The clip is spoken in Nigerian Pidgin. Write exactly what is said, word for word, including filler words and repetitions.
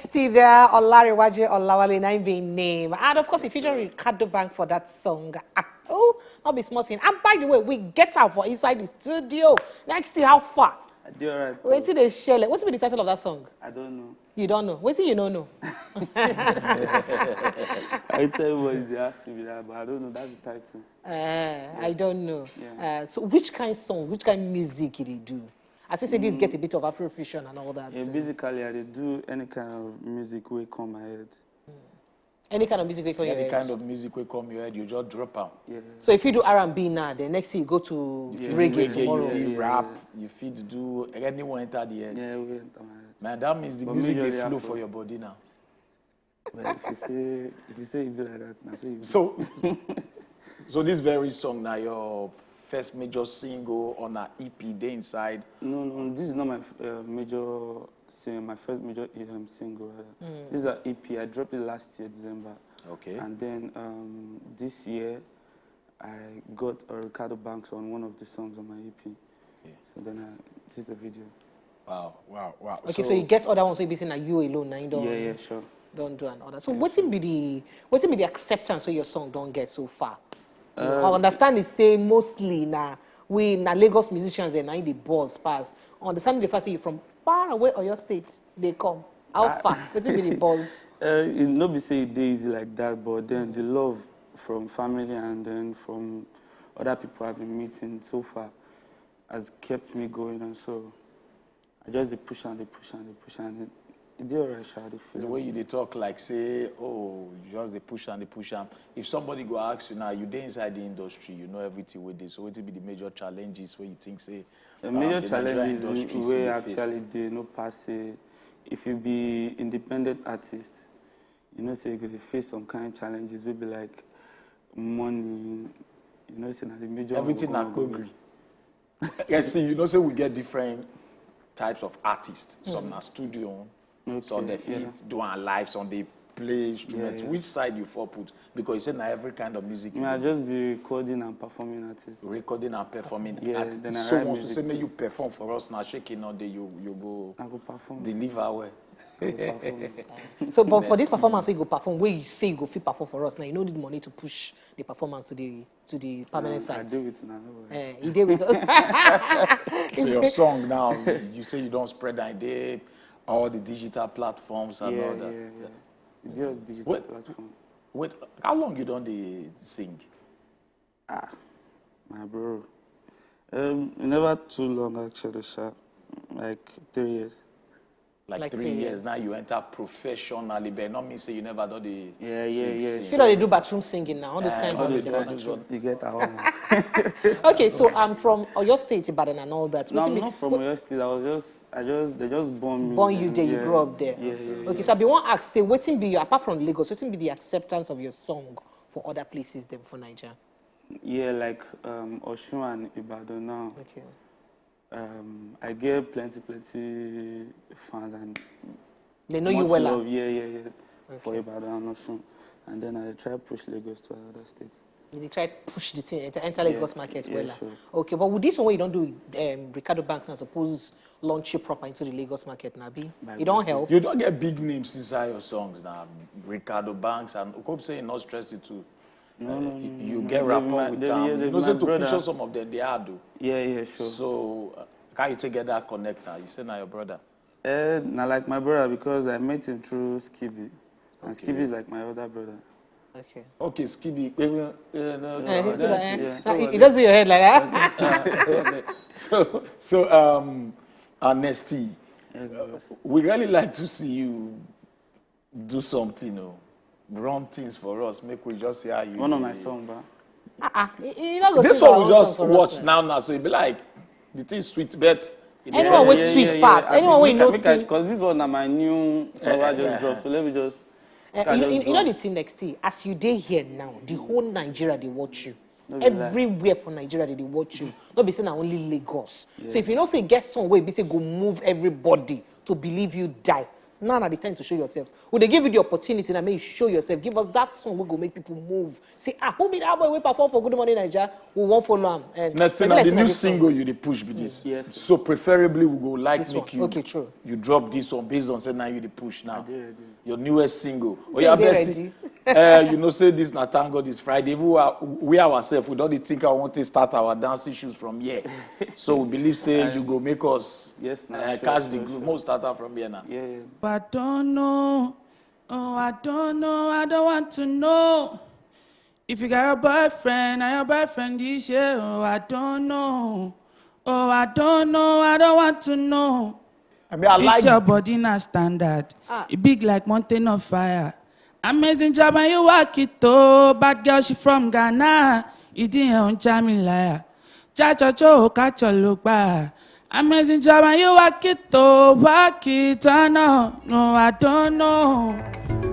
See there, Olariwaje Olawale, nine being name. And of course, if you don't Ricardo Bank for that song. Ah, oh, not be small thing. And by the way, we get out for inside the studio. Next, see how far. I do alright. Wait till they share. What's be the title of that song? I don't know. You don't know. Wait till you don't know. I tell everybody they ask me that, but I don't know. That's the title. Uh, I don't know. Yeah. Uh, so which kind of song, which kind of music did he do? I see say this get a bit of Afrofusion and all that. Yeah, so- basically, I dey do any kind of music wey come my head. Any kind of music we call your Any head. Kind of music will come your head, you just drop out. Yeah. So if you do R and B now, then next thing you go to If you reggae do reggae, tomorrow. you feel Yeah, rap, yeah. You feel to do anyone enter the head. Yeah, we enter my head. Man, that means the But music majorly they flow Afro. For your body now. But if you say if you say it be like that, now say you. So, so this very song now your first major single on an E P day inside. No, no, this is not my uh, major single. My first major um, single. Rather. This is an E P. I dropped it last year December, Okay. And then um, this year, I got a Ricardo Banks on one of the songs on my E P. Okay. So then I this is the video. Wow, wow, wow. Okay, so, you get other ones, so you be saying that you alone, now you don't, Yeah, yeah, sure. don't do another. So what's in be the what's in be the acceptance where your song don't get so far? You know, I understand they say mostly now we now Lagos musicians and now the boss pass. I understand the fact say you from far away or your state they come. How far? What's in be the boss? Uh, it no be say it dey easy like that, but then the love from family and then from other people I've been meeting so far has kept me going, and so I just dey push and dey push and dey push and it, it dey alright, sha. I dey feel The am. Way you dey talk like say, oh, you just dey push and dey push am. If somebody go ask you now, you dey inside the industry, you know everything wey dey. So wetin be the major challenges wey you think say The um, major the Nigerian challenges industry wey still dey face? Actually dey no pass say if you be independent artist, you know say you go dey face some kind challenges wey be like money. You know say na the major one Everything go na come go. kpogri. Yes, see, you know say we get different types of artists. Some na studio, Okay, some dey fit yeah. Do am live, some dey play instrument. Yeah, yeah. Which side you fall put? Because you say na every kind of music. Me, You I do. Just be recording and performing artist. Recording and performing Yeah, artist. Then I So write once you music say make too. You perform for us now, shake it now, then you you go I go perform. Deliver well. I go perform. So, but for this Next performance, we go perform where you say you go fit perform for us. Now you no need money to push the performance to the to the permanent I sites. Do it now. No worry. Eh, you dey with us. So your song now, you say you don't spread that day, all the digital platforms and Yeah, all yeah, that. Yeah. It's just digital Wait. Platform. Wait, how long you don't dey sing? Ah, my bro. Um, never too long actually, sha. Like three years. Like, Like three, three years. Years. Now you enter professionally, but not mean say you never do the Yeah, yeah, sing, yeah. Sing. You know they do bathroom singing now. All those kind All of those things. kind of things. You get that one. Okay, so I'm from Oyo State, Ibadan, and all that. No, Wetin I'm be- not from Oyo State. I was just, I just, they just born me. Born you and there, you yeah, grew up there. Yeah, yeah, yeah. Okay, so I be one ask say, wetin be your apart from Lagos, wetin be the acceptance of your song for other places than for Nigeria? Yeah, like um, Osun and Ibadan now. Okay. Um, I get plenty, plenty fans and They know you much well. Love. Yeah, yeah, yeah. For Okay. Ibadan and Osun, and then I try push Lagos to other states. They try push the thing, enter, enter Yeah, Lagos market yeah, well. Sure. Okay, but with this one, what you don't do with um, Ricardo Banks and suppose launch you proper into the Lagos market, Nabi? By You don't God's help. You don't get big names inside your songs now. Ricardo Banks and hope say you not stress it too. No, no, no, You no, get no. Rapport They be my- with they be- am. yeah, they You be know say my to brother. Feature some of them they hard though. Yeah, yeah, sure. So uh, can you take get that connect now? You say now your brother. Eh, na like my brother because I met him through Skibi, and Okay. Skibi is like my older brother. Okay. Okay, Skibi. Eh, eh, no, no, Eh, no, he, no, eh, yeah. eh, he does your head like that. Uh, okay. So, so um, Honesty, Yes, uh, boss. We really like to see you do something, oh, run things for us. Make we just see how you. One of my dey- song, ba. Uh-uh. You, you not go This sing our one we own just song for us watch now. Now, now, so it be like the thing sweet, but it Anyone dey- wey sweet pass, anyone wey no see. Because this one na my new song I just dropped, so let me just. Eh, can you, just you, you go. Know the thing next thing, as you dey here now, the whole Nigeria dey watch you. No be lie. Everywhere for Nigeria they dey watch you. No be say na only Lagos. So if you know say get song wey be say go move everybody to believe you die, Now na the time to show yourself. We dey give you the opportunity now, make you show yourself. Give us that song wey go make people move. Say, ah, who be that boy wey perform for Good Morning Naija? We wan follow am. And Next thing, like na the say new this song. Single you dey push be this. Yes. So preferably we go like This make one. You Okay, true. You drop this one based on say now you dey push now. I dey ready. Your newest single. Oh Say yeah, you dey bestie. Ready. Uh, you know say this na thank God it's Friday. Even we, we ourselves we don dey think I want to start our dancing shoes from here. So we believe say you go make us Yes, na, uh, sure, catch sure, the groove. Sure. Make we start am from here now. Yeah, yeah. But I don't know. Oh, I don't know. I don't want to know. If you got a boyfriend, and your boyfriend is here. Oh, I don't know. Oh, I don't know. I don't want to know. I mean, I This like your body not standard. Ah. It big like mountain of fire. Amazing job and you work it oh. Bad girl, she from Ghana. You didn't own Jamie liar. Cha cha cho, catch your look back. Amazing job and you work it oh, work it. Oh no, no, I don't know.